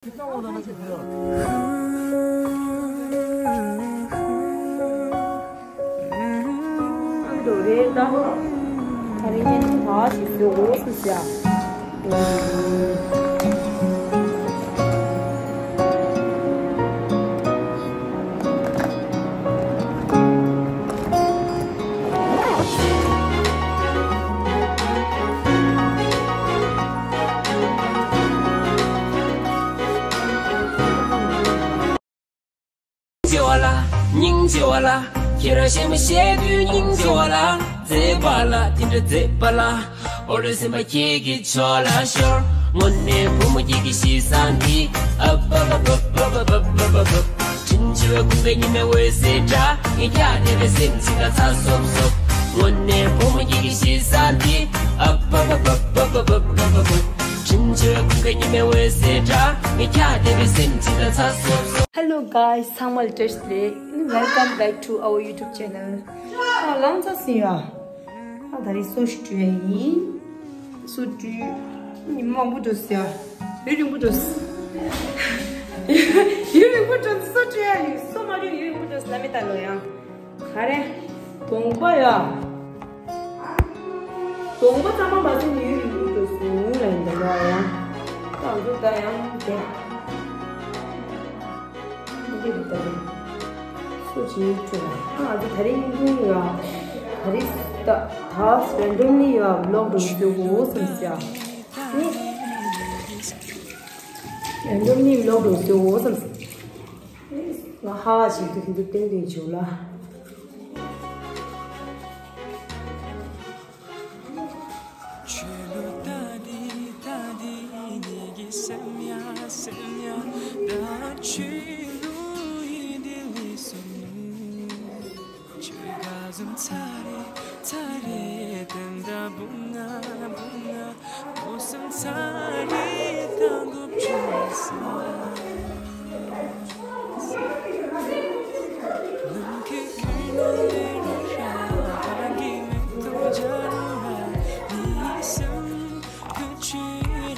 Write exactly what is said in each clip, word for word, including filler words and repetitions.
འགྲོ་རེད་ད། ད་རིང་ཉིན་ག་ཞིག་བཟོ་དགོས་སུ་ཟེར། སྙིང་རྗེ་བ་ལ། སྙིང་རྗེ་བ་ལ། ཁྱེད་རང་གཞན་མ་བཤད་དུས་སྙིང་རྗེ་བ་ལ། མཛེས་པ་ལ་དེ་འདྲ་མཛེས་པ་ལ། འོ་རེ་སེམས་པ་ཁྱེད་ཀྱི་ཕྱོགས་ལ་ཤོར། དངོས་གནས་བུ་མོ་ཁྱེད་ཀྱི་གཤིས་བཟང་འདི། ཨ་པ་པ་པ། བྲིན་ཆུ་བའི་ཁུང་པའི་ཉི་མའི་འོད་ཟེར་འདྲ། ངས་ཁྱེད་བལྟས་པའི་སེམས་ཅིག་ལ་ཚ་སོབ་སོབ། དངོས་གནས་བུ་མོ་ཁྱེད་ཀྱི་གཤིས་བཟང་འདི། ཨ་པ་པ་པ། བྲིན་ཆུ་བའི་ཁུང་པའི་ཉི་མའི་འོད་ཟེར་འདྲ། ངས་ཁྱེད་བལྟས་པའི་སེམས་ཅིག་ལ་ཚ་སོབ་སོབ། Hello guys, ཚང་མ་ལ་བཀྲ་ཤིས་བདེ་ལེགས། Welcome back to our YouTube channel. ཨ་ལང་ཚ་སི་ཡ། ཨ་ད་རེས་སོ་ཞིག་བྲོས་ཡ་ཡིན། སོ་བྲོས། ཉི་མ་མང་པོ་འགྲོ་སི་ཡ། ཡུན་རིང་པོ་འགྲོ་སི། ཡུན་རིང་པོ་འགྲོ་སི་སོ་བྲོས་ཡ་ཡིན། སོ་མ་བྲོས་ཡུན་རིང་པོ་འགྲོ་སི་ལ་མི་ལྟ་ལོ་ཡང་། ག་རེ། གདོང་པ་ཡ། གདོང་པ་ཙམ་མ་མ་ཟིན་ཡུན་རིང་པོ་འགྲོ་སོང་ལ་ཡིན་ད་ལོ་ཡང་། ད་ང་ཚོ་ད་ཡང་དེ། འདི་རེད་ད་རེད། སུ་ཅིག་བྲོས་ལ། ང་ཚོ་ད་རེས་ཉིན་ཀུན་ཡ། ད་རེས་ད་ད་རེན་ཌམ་ལི་ཡ་བི་ལོག་འགྲོ་རྒྱུ་འོ་བསམ་སི་ཡ། ནི། རན་ཌམ་ལི་བི་ལོག་འགྲོ་རྒྱུ་འོ་བསམ་སི། ང་ཧ་ཧ་ཞིག་ཏུ་ཁྱེད་ཚོ་སྟོན་སྟོན་བྱུང་ལ།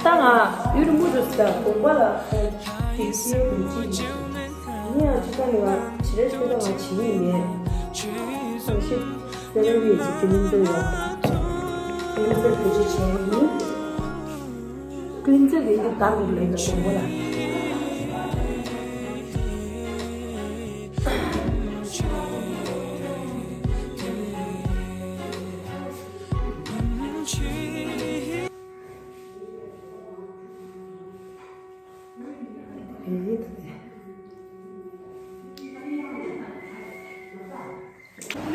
ད་ང་ཡུལ་མུ་རུ་ས་དགོན་པ་ལ་དེ་སྲིད་དུ་ཅི་ཡིན། ངས་ཅི་ལྟར་ལ་ཇི་རེ་ཞུ་ད་ང་བྱེད་ཉིན་མེད། ང་ཤི་སེ་ར་བའི་ཅི་ཀི་ལིན་ཙེར་ཡོད། ཀི་ལིན་ཙེར་བེད་སྤྱོད་བྱེད་ཡིན། ཀི་ལིན་ཙེར་བེད་སྤྱོད་ད་འགྲོ་ལེན་ད་དགོན་པ་ལ།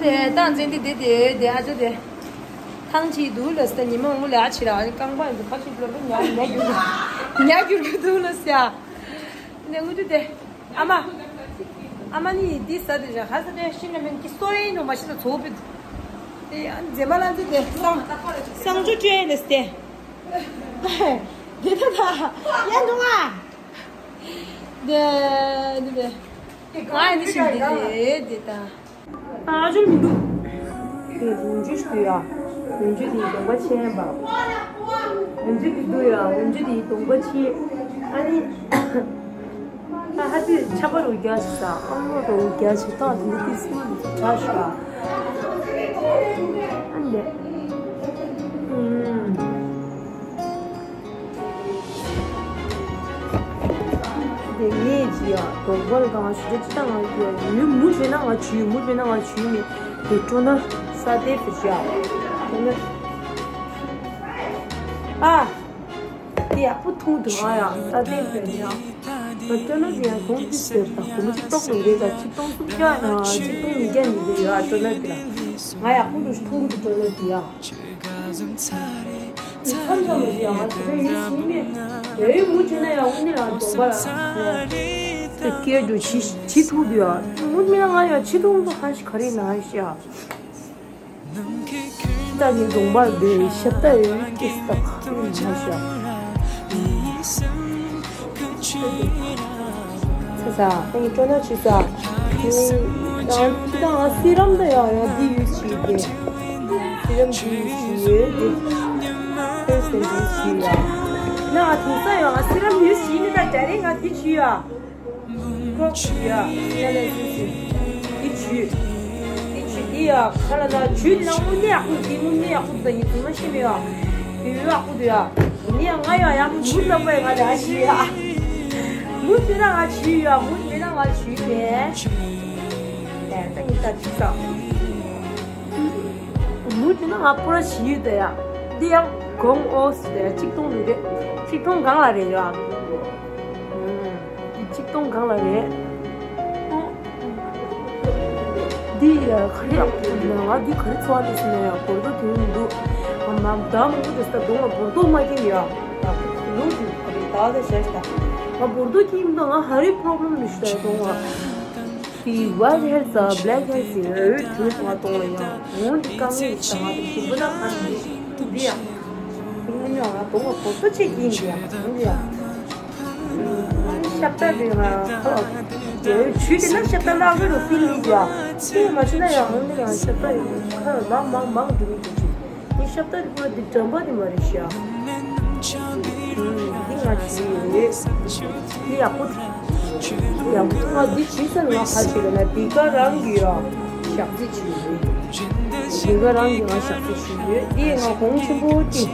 དེ་ཏང་འཛིན་དེ་དེ་དེ་དེ་ཨ་ཅོ་དེ། ཐང་ཅིག་འདུག་ལ་ཟེར། ཉི་མ་འུ་ལ་ཨ་ཕྱི་ར་རྐང་པ་ཡིན་དུ་ཁ་ཤུ་པློ་པོ་ཉ་ཉ་རྒྱུར་ཉ་རྒྱུར་གི་འདུག་ལ་ཟེར། ནས་འུ་ཅོ་དེ། ཨ་མ། ཨ་མ་ནི་འདི་ཟ་དེ་ར་ཧ་ཟ་དེ་ཤི་ན་མེན་གི་སོ་ཡིན་ནོ་མ་ཤི་ན་ཚོ་པི། དེ་ཡང་མཛེས་མ་ལ་འཛི་དེ་སང་སང་ཅོ་ཅོ་ཡིན་ལ་ཟེར། དེ་ད་ད་ཡ་འདུག་ཨ། དེ་དེ་དེ་ང་ཡི་ནི་ཤི་དེ་དེ་དེ་ད། ཨ་ཅོ་མི་འདུག་དེ་འོན་ཇུ་ཞིག་ཡ། འོན་ཇུ་དེ་གདོང་པ་ཆེན་པ། འོན་ཇུ་དེ་འདུག་ཡ། འོན་ཇུ་དེ་གདོང་པ་ཆེ། ཨ་ནི། ཨ་ཧ་དེ་ཆ་པ་རུ་རྒྱ་ཞིག་ས་ཨ་མོ་རུ་རྒྱ་ཞིག་ཏང་དེ་དེ་སི་མ་དེ་ཆ་ཞིག་ཨ་ནི། ཨུམ། དེ་ངས་ཅི་ཡ་དོགས་པ་ལ་གང་ཞུ་རེ་ཅི་ད་ང་ཡོད་ཡུལ་མུ་བྱས་ན་ང་ཆུ་ཡུལ་མུ་བྱས་ན་ང་ཆུ་ཡུལ་མེད་དེ་སྤྲོ་ན་ས་དེ་ཕུ་ཅི་ཡ་སྤྲོ་ན་ཨ་དེ་ཡག་པོ་འཐུང་འདུག་ང་ཡ་ས་དེ་ཕུ་ཅི་ཡ་ང་སྤྲོ་ན་དེ་ཡང་གོང་དུ་ཟེར་དང་གོང་ཅི་ཏོག་ལོ་རེད་ད་ཆིག་སྟོང་སུམ་བརྒྱ་ན་ཆིག་སྟོང་ཉིས་བརྒྱ་ཉིས་བརྒྱ་ཡོད་ཨ་སྤྲོ་ན་དེ་ལ་ང་ཡག་པོ་འདུག་འཐུང་འདུག་སྤྲོ་ན་དེ་ཡ། མཚམས་མཚམས་ལ་ཡང་ང་ཚོ་ཡིན་ཟིན་ནས་ཡ་ཡུལ་མུ་བྱས་ན་ཡང་དངོས་གནས་རང་གདོང་པ་ལ་སྐད་འགྲོ་ཇི་ཇི་ཐུག་འདུག་ཡ་མུ་མེད་ན་ང་ཡང་ཇི་ཐུག་འདུག་ཧ་ཤི་ག་རེ་ན་ཤི་ཡ། ད་ངའི་གདོང་པ་ལ་འདི་ཤ་སྟག་ཡོད་ཀྱི་སྟག་ཡིན་ན་ཤི་ཡ། ཚ་ཚ་ངའི་སྤྲོ་ན་ཆི་ཚ་ངའི་རང་ཁྱི་དང་ང་སི་རམ་ད་ཡང་ཡང་འདི་ཡོད་ཅི་དེ། སི་རམ་འདི་ཡོད་ཅི་ཡོད་དེ། ཕེ་སི་འདི་ཅི་ཡ། ན་དེང་སང་ཡང་ང་སི་རམ་ཡུ་ཤི་ནི་ད་ད་རེས་ང་འདི་ཞུ་ཡ། ཁོ་ཡ་ཡ་ལ་སི་སི་འདི་ཞུ། འདི་ཞུ་འདི་ཡ་ཁ་ལ་ན་ཞུ་འདི་ན་དངོས་གནས་ཡག་པོ་འདི་དངོས་གནས་ཡག་པོ་ད་ཡིན་ཙང་མ་ཤེས་མེད་ཡ། ཡུ་ཡག་པོ་འདུག་ཡ། འདི་ཡ་ང་ཡ་ཡ་མུ་ཙམ་པ་ཡ་ང་ད་ཞུ་ཡ། མུ་ཙམ་ན་ང་ཞུ་ཡ་མུ་ཙམ་ན་ང་ཞུ་མེད། ཨེ་ད་ཡིན་ད་ཅི་ཙང་། མུ་དེ་ན་ང་པོ་ར་ཞིག་ཡོད་དེ་ཡ། འདི་ཡང་གོང་ཨོ་སི་དེ་ཡ་གཅིག་སྟོང་ལི་རེད། གཅིག་སྟོང་གང་ལ་རེད་ཡ། འདི་གཅིག་སྟོང་གང་ལ་རེད། འདི་ཡ་ག་རེ་ཡ་ང་འདི་ག་རེ་ཚོར་བ་རེད་ཟེར་ན་ཡ་བོར་དོ་དེ་མི་འདུག་ང་མ་ད་མ་འདུག་དེ་ས་དོང་ལ་བོར་དོ་མ་སྐྱེས་ཡ། ལུག་ཅིག་ག་རེ་ད་དེ་བྱས་ད། ང་བོར་དོ་སྐྱེས་མི་འདུག་ང་ཧ་རི་པོ་རོབ་ལེམ་རེད་ཤི་ད་དོང་ལ། དེ་ཝའི་ཊི་ཧེར་ཙམ་བྷི་ལེག་ཧེར་ཟེར་འོས་བྱུང་སོང་ང་དོང་ལ་ཡང་འོང་འདི་དཀའ་ངལ་ཞིག་དང་ང་དང་ཞིབ་པོ་ན་ཁ་འདི་འདི་ཡང་ཁྱེད་ངོ་མ་ང་དོང་ལ་གོ་ས་ཆེ་གིན་འདི་ཡང་འདི་ཡང་ཤ་སྟག་འདི་ང་ཁ་ལ་འོས་ཆུ་དེ་ན་ཤ་སྟག་ལག་གི་རུ་ཕིལ་ལི་འདི་ཡང་ཤི་མ་ཆུ་ན་ཡང་འོང་འདི་ཡང་ཤ་སྟག་ཡོད་ཁ་ལ་མང་མང་མང་འགྲོ་མི་འདུག་ཅིག་འདི་ཤ་སྟག་འདི་ཁོ་འདི་འགྲམ་པ་འདི་མ་རེད་ཤག་འདི་ང་ཞིག་ཡོད། འདི་ཡག་པོ། འདི་ཡག་པོ། ང་འདི་བྱིས་ས་ང་ཧ་ཅི་ག་ན་འདི་ག་རང་གི་ཡ་ཞག་རྩི་བྱིས་ཡོད། འདི་ག་རང་གི་ང་ཞག་རྩི་བྱིས་ཡོད། འདི་ང་གོང་ཆེན་པོ་ཅིག་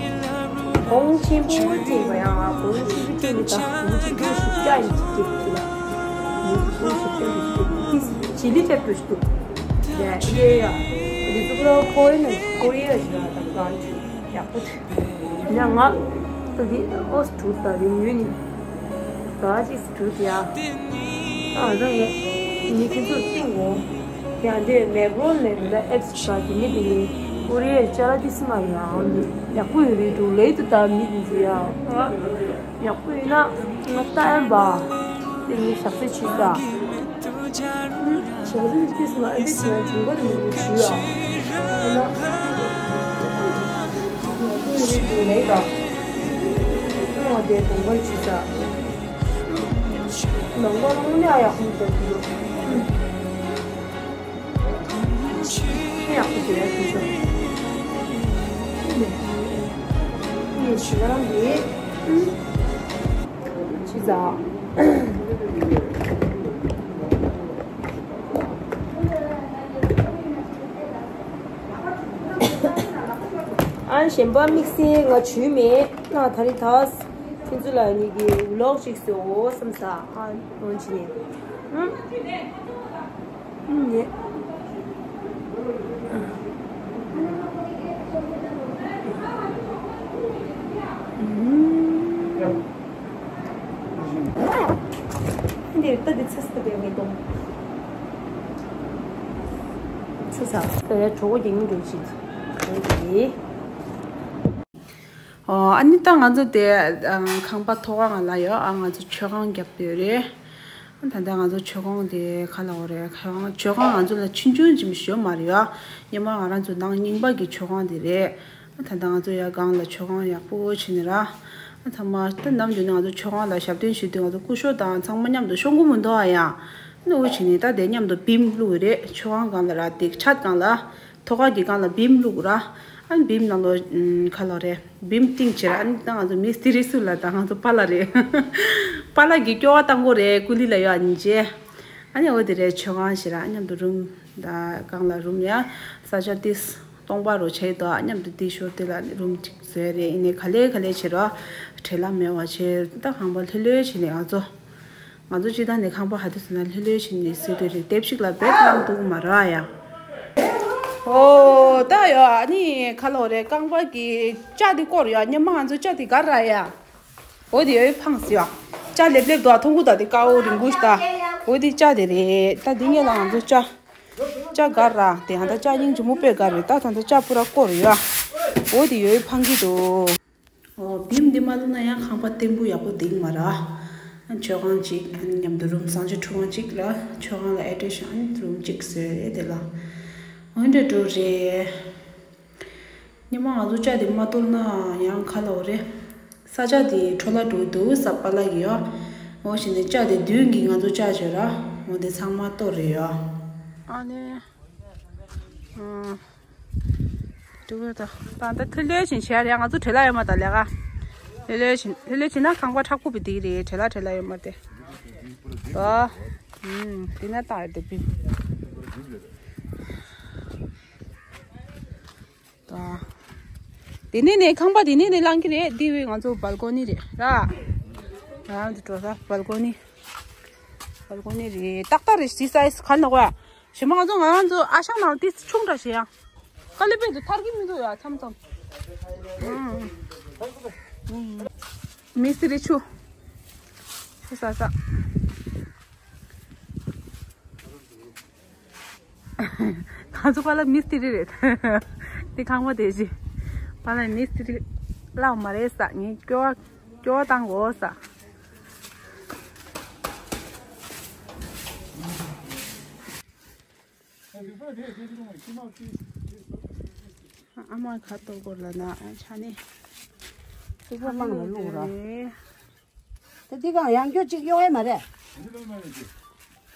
གོང་ཆེན་པོ་ཅིག་ང་ཡང་ང་གོང་ཆེན་པོ་ཅིག་ནི་ད་གོང་ཆེན་པོ་ཞིག་ཀྱང་ཡིན་ཅིག་ཅིག་ཅིག་ལ། ངས་གོང་ཆེན་པོ་ཞིག་ཀྱང་ཡིན་ཅིག་ཅིག་ལ། འདི་ཅི་ལི་ཅེབ་ཏུ་ཞིག་ཏུ། ཡ་ཡ་ཡ། འདི་ཚོ་ལ་ཁོ་ཡི་ནི་ཀོ་རི་ཡ་ཞིག་ལ་ད་གང་ཅིག་ཡག་པོ་ཅིག་ཡ་ང་ད་འདི་ཨོ་སི་ཊུ་ད་རིང་ཡོད་ནི་ད་ཅི་སི་ཊུ་ཡ། ཨ་ད་ཡ་ནི་ཁྱེད་ཚོར་སྟོན་གོ། ཡ་འདི་མེག་རོན་ལས་མི་ད་ཨེབ་སི་ད་འདི་མི་འདི་ནི་ཀོ་རི་ཡའི་ཅ་ལག་འདི་སི་མ་ཡ་ཨང་ནི་ཡག་པོ་ཡོད་རེད་འདུག་ལེ་དུ་ད་མི་འདི་ཟེར་ཡ། ཡག་པོ་ཡོད་ན་ང་ལྟ་ཡ་འབའ། དེ་ནི་ཞག་ཚེ་ཆུ་ས། ཞག་ཚེ་ཆུ་ས་ཨ་འདི་ཆུ་ཡ་ཆུ་འགོ་དེ་ནི་ཆུ་ཡ། ཨ་ན། ཡག་པོ་ཡོད་རེད་འདུག་ལེ་ད། ཨ་དེ་དུང་དཀར་ཆུ་ས། ནང་པ་ལུང་ལ་ཡག་པོ་འདུག་འདུག་ཡག་པོ་བྱས་ཡག་པོ་བྱས། ངས་ཞེ་དྲག་རེད། ཅི་ཟ། ཨ་གཞན་པ་དམིགས་བསལ་ང་བྱུས་མེད། ང་ད་རེས་ད་ཁྱེད་ཚོ་ལ་ངེད་ཀྱི་ཝི་ལོག་ཅིག་བཟོའོ་བསམ་ས། ཨ་འོན་ཅི་ནས། ཨུམ། ཨུམ་ནས། ཨུམ། འདིར་ལྟ་འདི་ཚེ་སྟ་བའི་མི་གཏོང་། ཚེ་ས་ད་ཡ་གྲོགས་པོ་རྒྱང་འགྲོ་ཅིག་འདི། ཨོ་ཨ་ནི་ད་ང་ཚོ་དེ་ཨ་ཁང་པ་ཐོག་ཁང་ལ་ཡོད། ཨ་ང་ཚོ་མཆོད་ཁང་བརྒྱབ་ཡོད་རེད། ད་ལྟ་ང་ཚོ་མཆོད་ཁང་དེ་ག་ལ་འོ་རེད། ཁང་མཆོད་ཁང་ང་ཚོ་ལ་ཆུང་ཆུང་ཅིག་ཞོ་མ་རེད་ཡ། སྔོན་མ་ང་རང་ཚོ་ནང་རྙིང་པ་གི་མཆོད་ཁང་དེ་རེད། ད་ལྟ་ང་ཚོ་ཡ་སྒང་ལ་མཆོད་ཁང་ཡག་པོ་བྱས་ནས་ར། ད་མ་ད་ནམ་རྒྱུན་ང་ཚོ་མཆོད་ཁང་ལ་ཞབས་བརྟན་ཞུ་དུས་ང་ཚོ་སྐུ་ཞབས་དང་ཚང་མ་མཉམ་དུ་ཤོང་གི་མི་འདུག་ཨ་ཡ། ནུ་བོ་བྱས་ནས་ད་དེ་མཉམ་དུ་བིམ་བླུགས་རེད། མཆོད་ཁང་སྒང་ལ་ར་དེ་ཆད་སྒང་ལ། ཐོག་ཁ་གི་སྒང་ལ་བིམ་བླུགས་ར། ཨ་ནི་བིམ་ནང་ལོ་ཁ་ལོ་རེད། བིམ་བཏིང་བྱས་ར། ཨ་ནི་ད་ང་ཚོ་མི་སི་ཏི་རི་སུ་ལ་ད་ང་ཚོ་པཱ་ལགས་རེད། པཱ་ལགས་ཀྱི་སྐྱོ་བ་བཏང་གོ་རེད། ཀུ་ལི་ལ་ཡོད་ཨ་ནི་རྗེ། ཨ་ནི་འོ་དེ་རེད། མཆོད་ཁང་བྱས་ར། ཨ་མཉམ་དུ་རུམ་ད་སྒང་ལ་རུམ་ཡ་ས་ཆ་ཏིས་སྟོང་པ་རུ་བྱས་དོ། ཨ་མཉམ་དུ་ཏི་ཤོར་དེ་ལ་རུམ་གཅིག་བཟོས་རེད། ཡིན་ནའི་ག་ལེ་ག་ལེ་བྱས་ར། བྲེལ་བ་མེད་པ་བྱས། ད་ཁང་པ་ལྷོད་ལྷོད་བྱས་ནས་ང་ཚོ། ང་ཚོ་སྤྱི་བཏང་ནས་ཁང་པ་ཧ་དེ་ཚོ་ན་ལྷོད་ལྷོད་བྱས་ནས་ཟེར་དུས་རེད། དེབ་ཞིག་ལ་བེད་ལངས་འདུག་མ་ར་ཡ། ཨོ་ད་ཡ་ཨ་ནི་ཁ་ལོ་རེད། རྐང་པ་གི་ལྕགས་དེ་སྐོར་ཡ། སྔོན་མ་ང་ཚོ་ལྕགས་དེ་ག་ར་ཡ། འོ་དེ་ཡོད་ཕངས་སི་ཡ། ལྕགས་ལེབ་ལེབ་དོ་ཐོང་གུ་ད་དེ་ཀའོ་རིང་གུ་ཤ་ད། འོ་དེ་ལྕགས་དེ་རེད། ད་དེ་ངེད་ལ་ང་ཚོ་ལྕགས་ལྕགས་ག་ར་དེ་ཧ་ད་ལྕགས་སྙིང་རྗེ་མོ་དཔེ་ག་རེད། ད་ད་ད་ལྕགས་པུ་ར་སྐོར་ཡ། འོ་དེ་ཡོད་ཕངས་ཀི་དོ། ཨོ་བིམ་འདི་མ་བླུགས་ན་ཡང་ཁང་པ་བརྟན་པོ་ཡག་པོ་འདུག་མ་ར། མཆོད་ཁང་གཅིག་ཨ་ནི་མཉམ་དུ་རུམ་བཟང་སྤྱོད་ཁྲུས་ཁང་གཅིག་ར། མཆོད་ཁང་ལ་ཨེ་ཊེཆ་ཨ་ནི་རུམ་གཅིག་བཟོས་རེད་དེ་ལ། འོན་ཏེ་འགྲོ་རེད། ཉི་མ་ང་ཚོ་ལྕགས་དེ་མ་གཏོར་ན་ཡང་ཁ་ལ་འོ་རེད། ས་ཆ་དེ་འཕྲོ་བརླག་འགྲོ་གི་འདུག་ས་པ་ལགས་ཀྱིས་ཡོ། འོ་བྱས་ནས་ལྕགས་དེ་མདུན་གྱི་ང་ཚོ་ལྕགས་བྱོས་ར། འོ་དེ་ཚང་མ་གཏོར་རེད་ཡོ། ཨ་ནི། ཨ། དུ་ད་ད་ད་ཐུ་ལེ་ཞིང་བྱས་རེད། ང་ཚོ་བྲེལ་ལ་ཡོད་མ་ད་ལས་ཀ། ལྷོད་ལྷོད་བྱེད་ལྷོད་ལྷོད་བྱེད་ན་ཁང་པ་མཁྲེགས་པོ་བི་དེ་རེད། བྲེལ་ལ་བྲེལ་ལ་ཡོད་མ་རེད། ཨ། ཨུམ། དེ་ན་ལྟ་ཡོད་དེ་བི། ད། དེ་ནས་ནས་ཁང་པ་དེ་ནས་ནས་ལངས་ཀྱི་རེད། འདི་བས་ང་ཚོ་བལ་ཀོ་ནི་རེད་ར། ང་རང་ཚོ་འགྲོ་ས་བལ་ཀོ་ནི། བལ་ཀོ་ནི་རེད། ཏག་ཏག་རེད། ཇི་སའི་ཛི་ག་ལ་གོ་ཡ། ཞེ་མ་ང་ཚོ་ང་རང་ཚོ་ཨ་ཞང་ནང་དེ་ཆུང་དྲགས་ཤེ་ཡ། དཀའ་ལས་དཔེ་འདུག་ཐར་གི་མི་འདུག་ཡ་མཚམས་མཚམས། ཨུམ། མི་སི་རི་ཆུ། ཆུ་ས་ས། ང་ཚོ་པཱ་ལགས་མི་སི་རི་རེད། འདི་ཁང་པ་དེ་ཅི། པཱ་ལགས་མི་སི་རི་ལགས་མ་རེད་ས། ངས་སྐྱོ་བ་སྐྱོ་བ་བཏང་དགོས་ས། ཨ་མ་ཁ་ཐོག་སྐོར་ལ་ན་ཆ་ནས། ཐུག་པ་མང་ལ་བླུགས་ར། ད་འདི་གང་ཡང་སྐྱོ་གཅིག་གཡོག་ཡས་མ་རེད།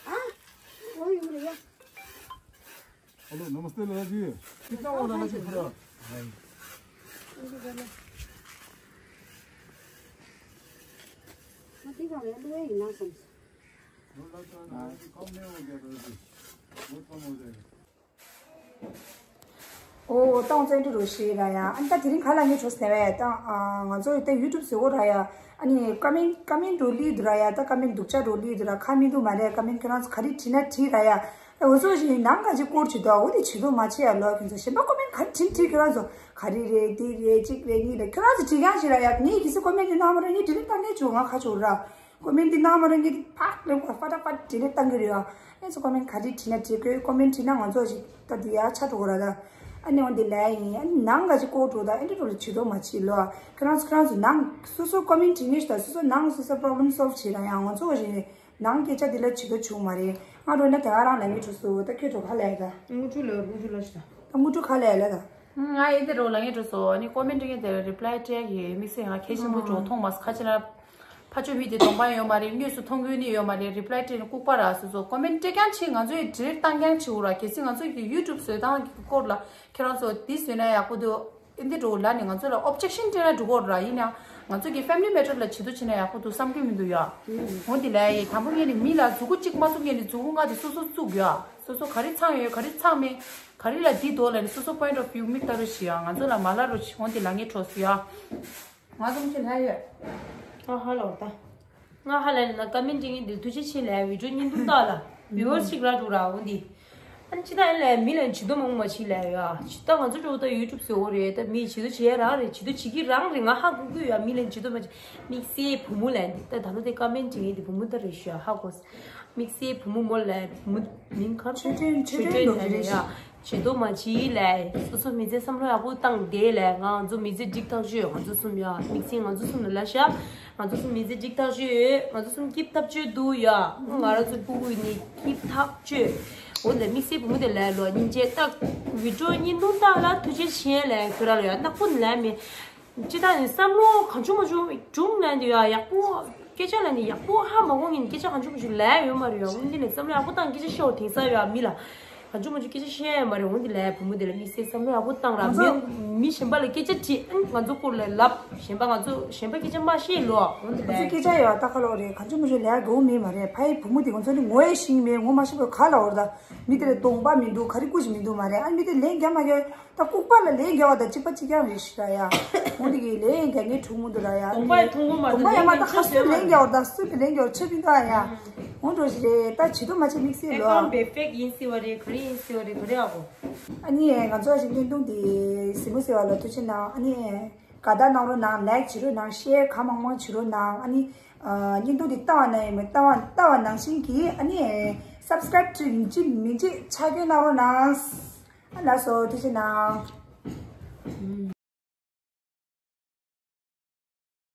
ཨ། ཨོ་ཡོང་རེད་ཡ། हेलो नमस्ते लाला जी। कितना हुआ लाला जी पूरा? हाँ, ठीक है, मैं तो वही ना समझ। कम नहीं हो गया था जी, बहुत कम हो जाएगा। ཨོ་ཏང་བཙན་གྲི་རུ་ཤི་ར་ཡ། ཨ་ནི་ད་དེ་རིང་ག་ལ་ངས་གྲོས་ནས་བས་ཏང་། ང་ཚོ་ད་ཡུ་ཊུབ་བཟོ་གོ་ར་ཡ། ཨ་ནི་ཀ་མེན་ཀ་མེན་འགྲོ་ལི་འདུག་ར་ཡ། ད་ཀ་མེན་སྡུག་ཅག་འགྲོ་ལི་འདུག་ར། ཁ་མི་འདུག་མ་རེད། ཀ་མེན་ཁྱོད་རང་ཚོ་ག་རེ་བྲིས་ན་བྲིས་ར་ཡ། ཨོ་ཚོ་ཞིག་ནང་ག་ཅིག་སྐོར་བྲིས་འདུག་འོ་དེ་བྱེད་དོ་མ་བྱེད་ཡ་ལོ། ཁྱོད་ཚོ་གཞན་པ་ཀོ་མེན་ག་རེ་བྲིས་བྲིས། ཁྱོད་རང་ཚོ་ག་རེ་རེད་དེ་རེད་གཅིག་རེད་གཉིས་རེད། ཁྱོད་རང་ཚོ་བྲིས་ཀྱང་བྲིས་ར་ཡ། ངས་གི་སི་ཀོ་མེན་དེ་ནང་མ་རེད། ངས་ཌི་ལིཊ་བཏང་ནས་བྱུང་ང་ཁ་ཆུ་ར། ཀོ་མེན་དེ་ནང་མ་རེད། ངས་ཕག་ལེ་ཕ་ཏ་ཕ་ཌི་ལིཊ་བཏང་གི་རེད་ཡ། ཨེ་ཚོ་ཀོ་མེན་ག་རེ་བྲིས་ན་བྲིས་དགོས། ཀོ་མེན་བྲིས་ན་ང་ཚོ་ཞིག་ད་དེ་ཡ་ཆ་འགྲོ་གོ་ར་ད། ཨ་ནི་འོ་འདི་ལས་ཡིན། ཨ་ནི་ནང་ག་ཅིག་སྐོར་འགྲོ་ད་ཨེ་འདྲ་འགྲོ་ལ་བྱེད་དོ་མ་བྱེད་ལོ། ཁྱོད་རང་ཚོ་ཁྱོད་རང་ཚོ་ནང་སོ་སོ་ཀོ་མེན་བྲིས་ནས་ད་སོ་སོ་ནང་སོ་སོ་པོ་རོབ་ལེམ་སོལབ་བྱེད་ར་ཡ། ང་ཚོ་ཞིག་ནང་སྐད་ཆ་འདི་ལ་བྱེད་དོ་བྱུང་མ་རེད། ང་འགྲོ་ན་དེ་ག་རང་ལ་ངའི་གྲོས་སུ་ད་ཁྱོད་འགྲོ་ག་ལས་ད། དངུལ་ཆུ་ལ་དངུལ་ཆུ་ལ་ཤི་ད། ད་དངུལ་ཆུ་ག་ལས་ལ་ད། ང་ཡིན་དེ་རོ་ལ་ངའི་གྲོས་སུ་ཨ་ནི་ཀོ་མེན་ཊི་ངས་དེ་རི་པ་ལའི་སྤྲད་ཀྱི་དམིགས་བསལ་ང་གལ་ཆེན་པོ་འགྲོ་མཐོང་མ་སོང་། ཁ་ཆེ་ན་ཕ་ཆོས་མི་དེ་གདོང་པ་ཡོད་མ་རེད། དངོས་སུ་མཐོང་གི་ནི་ཡོད་མ་རེད། རི་པ་ལའི་སྤྲད་ནས་ལྐུགས་པ་ར་སོ་སོ་ཀོ་མེན་ཊི་སྤྲད་ཀྱང་ཆེ། ང་ཚོས་ཌི་ལིཊ་བཏང་ཀྱང་ཆེ་འོ་ར། གལ་སྲིད་ང་ཚོ་གི་ཡུ་ཊུབ་བཟོས་སྟངས་ཀྱི་སྐོར་ལ་ཁྱེད་རང་ཚོ་འདི་བཟོས་ན་ཡག་པོ་འདུག་ཨེ་འདི་འགྲོ་ལ་ནི་ང་ཚོ་ལ་ཨོབ་ཇེག་ཤན་སྤྲད་ན་འགྲོ་གོ་ར། ཡིན་ན་ང་ཚོ་གི་ཕེ་མི་ལི་མེ་ཊར་ལ་བྱེད་དུ་བྱེད་ན་ཡག་པོ་འདུག་བསམ་གྱི་མི་འདུག་ཡ། འོ་འདི་ལ་ཡི་དང་པོ་ངས་ནི་མི་ལ་མཛུ་གུ་གཅིག་མ་བཙུགས། ངས་ནི་མཛུ་གུ་ལྔ་དེ་སོ་སོ་བཙུགས་ཡ། སོ་སོ་ག་རེ་ཚང་ཡོད་ག་རེ་ཚང་མེད་ག་རེ་ལ་འདི་འདོགས་ལ་ནི་སོ་སོ་པོ་ཡིན་ཊི་ཨོཕ་ཝིའུ་མིག་ལྟ་རོགས་ཞུ་ཡ། ང་ཚོ་ལ་མ་ལ་རོགས་ཞུ། འོ་འདི་ལ་ངས་གྲོགས་སུ་ཡ། ང་ཚོ་ཆེ་ལྷ་ཡོད། ང་ཧ་ལ་བ་ད། ང་ཧ་ལ་ནི་ན་ཀ་མེན་ཊི་ངས་འདི་ཐུགས་རྗེ་ཆེ་ལ་བི་ཌིའོ་བརྙན་ཐུང་ལྟ་ལ་བིའུ་ཝར་ཞིག་རག་འགྲོ་ར། འོ་འདི། ཨ་ནི་ཅི་ད་ཨ་ལས་མི་ལ་བྱེད་དོ་མང་མ་བྱེད་ལ་ཡ། ཅི་ད་ང་ཚོ་འགྲོ་ད་ཡུ་ཊུབ་བཟོ་འོ་རེད། ད་མི་བྱེད་དོ་བྱེད་ཡ་རང་རེད། བྱེད་དོ་བྱེད་ཀྱི་རང་རེད། ང་ཧ་གོ་གི་ཡ། མི་ལ་བྱེད་དོ་མ་བྱེད། དམིགས་བསལ་བུ་མོ་ལ་འདི་ད་ད་ལོ་དེ་ཀ་མེན་ཊི་ངས་འདི་བུ་མོ་ད་རེད་ཞུ་ཡ་ཧ་གོ། དམིགས་བསལ་བུ་མོ་མོ་ལ་བུ་མོ་མིང་ག་ཆོས་སྒྲོན། ཆོས་སྒྲོན་ནོར་བུ་རེད་ཡ། བྱེད་དོ་མ་བྱེད་ལས་སོ་སོ་མི་ཚེ་བསམ་བློ་ཡག་པོ་བཏང་བསྡད་ལས། ང་ཚོ་མི་ཚེ་འགྲིག་ཐག་ཆོད། ང་ཚོ་གསུམ་ཡ། དམིགས་བསལ་ང་ཚོ་གསུམ་ལ་ལ་ཤ། ང་ཚོ་གསུམ་མི་ཚེ་འགྲིག་ཐག་ཆོད་ཡོད། ང་ཚོ་གསུམ་སྐྱིད་ཐག་ཆོད་འདུག་ཡ། ང་རང་ཚོ་སྤུ་གུ་ནི་སྐྱིད་ཐག་ཆོད། འོ་ལས་དམིགས་བསལ་བུ་མོ་དེ་ལས་ལོ་སྙིང་རྗེ་ད། བི་ཌིའོ་བརྙན་ཐུང་ལྟ་ལ་ཐུགས་རྗེ་ཆེ་ལས་ཁྱོད་ར་ལ་ཡ་ནག་པོ་ལས་མེད། ཅི་ད་ནི་བསམ་བློ་གང་བྱུང་མ་བྱུང་སྒྲུང་ལ་འདི་ཡ་ཡག་པོ་སྐད་ཆ་ལ་ནི་ཡག་པོ་ཧ་མ་གོ་ངས་ནི་སྐད་ཆ་གང་བྱུང་མ་བྱུང་ལས་ཡོད་མ་རེད་ཡ། འོན་ཏེ་ནི་བསམ་བློ་ཡག་པོ་བཏང་སྐད་ཆ་བཤད་འོ་དེང་སང་ཡ་མི་ལ་གང་བྱུང་མ་བྱུང་སྐད་ཆ་བཤད་ཡ་མ་རེད། འོན་ཏེ་ལས་བུ་མོ་དེ་ལ་དམིགས་བསལ་བསམ་བློ་ཡག་པོ་བཏང་ར། ང་ཚོ་མི་མི་གཞན་པ་ལ་སྐད་ཆ་དྲིས། ཨང་ང་ཚོ་སྐོར་ལ་ལབ། གཞན་པ་ང་ཚོ་གཞན་པ་སྐད་ཆ་མ་བཤད་ལོ། འོན་ཏེ་ང་ཚོ་ལས་སྐད་ཆ་ཡོད་ད་ཁ་ལོ་རེད། གང་བྱུང་མ་བྱུང་ལས་དགོས་མེད་མ་རེད། ཕ་ཡི་བུ་མོ་དེ་ང་ཚོ་ནི་ངོ་ཡ་ཤེས་མེད། ངོ་མ་ཤེས་པ་ག་ལ་འོར་ད། མི་དེ་ལ་གདོང་པ་མི་འདུག་ག་རེ་སྐུ་ཞིག་མི་འདུག་མ་རེད། ཨ་མི་དེ་ལན་རྒྱག་མ་རྒྱག་ད་ལྐུགས་པ་ལ་ལན་རྒྱག་པ་དང་གཅིག་པ་གཅིག་རྐྱང་རེད་ཤི་ར་ཡ། འོ་འདི་གི་ལན་རྒྱག་ངའི་གྲུག་མོ་འདུག་ར་ཡ། གདོང་པ་ཡང་མཐོང་གོ་མ་གདོང་པ་ཡང་མ་ད་ཁ་སུ་ལན་རྒྱག་པ་དང་སུ་གི་ལན་རྒྱག་པ་ཆོས་པིན་ད་ཡ། འོ་འགྲོ་ཞིག་རེད། ད་བྱེད་དོ་མ་བྱེད་དམིགས་བསལ་ལོ། ཨེ་ཀའུན་ཊི་ཕེག་ཡིན་སྲིད་པ་རེད། ག་རེ་ཡིན་སྲིད་པ་རེད། ག་རེ་ཨ་གོ། ཨ་ནི་ང་ཚོ་ཞིག་བརྙན་ཐུང་འདི་གཟིགས་མོ་ཟེར་བ་ལ་ཐུགས་རྗེ་གནང་། ཨ་ནི་དགའ་རྟགས་གནང་རོགས་གནང་། ལའིག་བྱེད་རོགས་གནང་། ཤེར་གང་མང་མང་བྱེད་རོགས་གནང་། ཨ་ནི་བརྙན་ཐུང་འདི་ལྟ་བ་ན་ཡིན་མོད་ལྟ་བ་ལྟ་བ་ནང་བཞིན་གྱིས་ཨ་ནི་སབ་སི་ཀ་རེབ་བྱེད་མི་བྱེད་ཆ་རྐྱེན་གནང་རོགས་གནང་། ལགས་སོ་ཐུགས་རྗེ་གནང་།